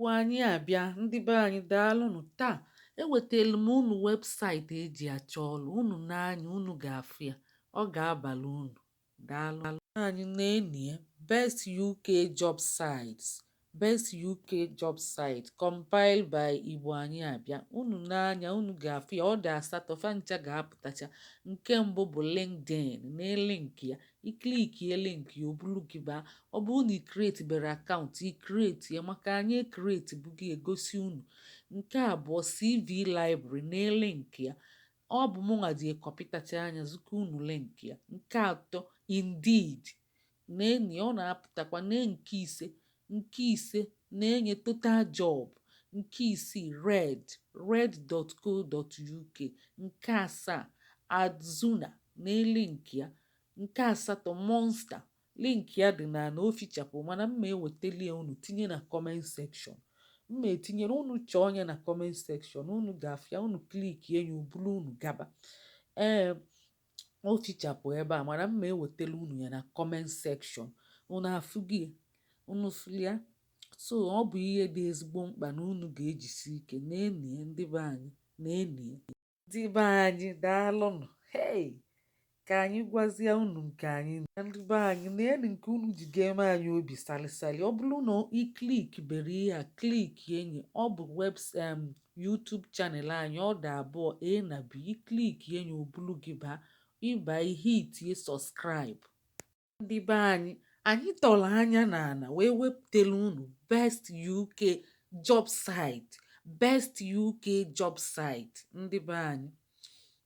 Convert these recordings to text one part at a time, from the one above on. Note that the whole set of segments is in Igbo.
Anyị abịa. Ndị be anyị, daalụnụ. Taa ewetelu m unu website eji achọ ọlụ. Unu n'anya, unu ga-afụ ya, ọ ga-abalị unu. Daalụ anyị. Na-enie Best UK Job Sites, Best UK Job Site compiled by Igbo Anyị Abịa. Unu n'anya, unu ga-afụ ya. Ọ dị asatọ, fa ncha ga-apụtacha. Nke mbụ bụ LinkedIn. Na link ya, i clickie link ya, o bulu gị baa. Ọ bụrụ na i create bere account, i create ya, maka anyị e create bụ gị egosi unu. Nke abụọ, CV Library. Na link ya, ọ bụ mụnwa ji ekọpịtacha anya zụka unu link ya. Nke atọ, Indeed. Na-enyi ọ na-apụtakwa. Na nke ise, nke ise na-enye Total Job. Nke isii, Reed, reed.co.uk. Nke asaa, Adzuna. Na link ya. Nke asatọ, Monster. Link ya dị na na o fichapụ, mana mma ewetali unu tinye na comment section. Mma etinyere unu, chọọ onye na comment section, unu ga-afịa. Unu clickie ya, obulu unu gaba. Ee, o fichapụ ebe a, mana mma ewetala unu ya na comment section. Unu afụgie, unu fụlia. So ọ bụ ihe dị ezigbo mkpa na unu ga-ejisi ike na-enie. Ndị be anyị, na-enie. Ndị be anyị, daalụnụ. Hey, ka anyị gwazie unu nke anyị. Ndị be anyị, na-eni nke unu ji ga-eme anyị obi salịsalị. Ọ bụrụ na i click bere ihe a, click enyi, ọ bụ web YouTube channel anyị. Ọ dị abụọ, A na B. I click enyi, obulu gị baa. Ịba ihe, itinye subscribe. Ndị be anyị, anyị tọrọ anya n'ala wee wepụtara unu Best UK Job Site, Best UK Job Site. Ndị be anyị,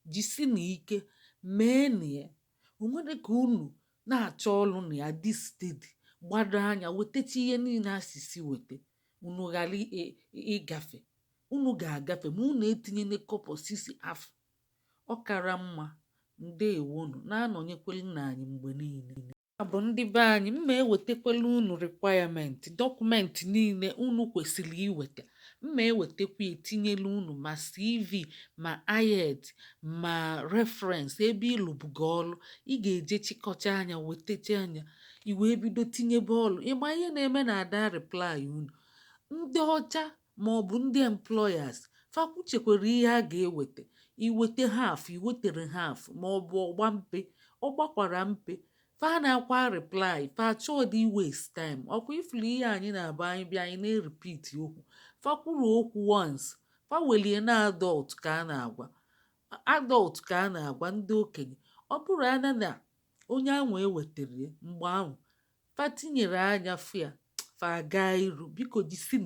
jisi na ike mee ya. O nwere ka unu na-achọ ọlụ na ya dị steady, gbado anya, wetacha ihe niile asịsị weta, unu ghara ịgafe. Unu ga-agafe ma unu etinyene kọpọ sisi afọ. Ọ kara mma. Ndewonu. Na-anọnyekwelu na anyị mgbe niile. Ya bụ, ndị be anyị, mma ewetakwala unu requirement document niile unu kwesịrị iweta. Mma ewetakwa, etinyela unu ma CV, ma IELTS, ma reference ebe ịlụbugo ọlụ. Ị ga-eje chịkọcha anya, wetacha anya, i wee bido tinyebe ọlụ. Ịma ihe na-eme na ada reply unu, ndị ọcha maọbụ ndị employers fakwuchekwara ihe a ga-eweta. Iweta half, iwetere half, maọbụ ọgba mpe, ọ gbakwara mpe, fa na-akwa reply. Fa chọọdị waste time. Ọkwa ifuru ihe anyị na-abụ, anyị bịa, anyị na-e repeat okwu. Fa kwuru okwu once, fa welie na adult ka a na-agwa, adult ka a na-agwa, ndị okenye. Ọ bụrụ ana na onye ahụ ewetara ya mgbe ahụ fa tinyere anya fụ ya, fa gaa iru. Biko jisi.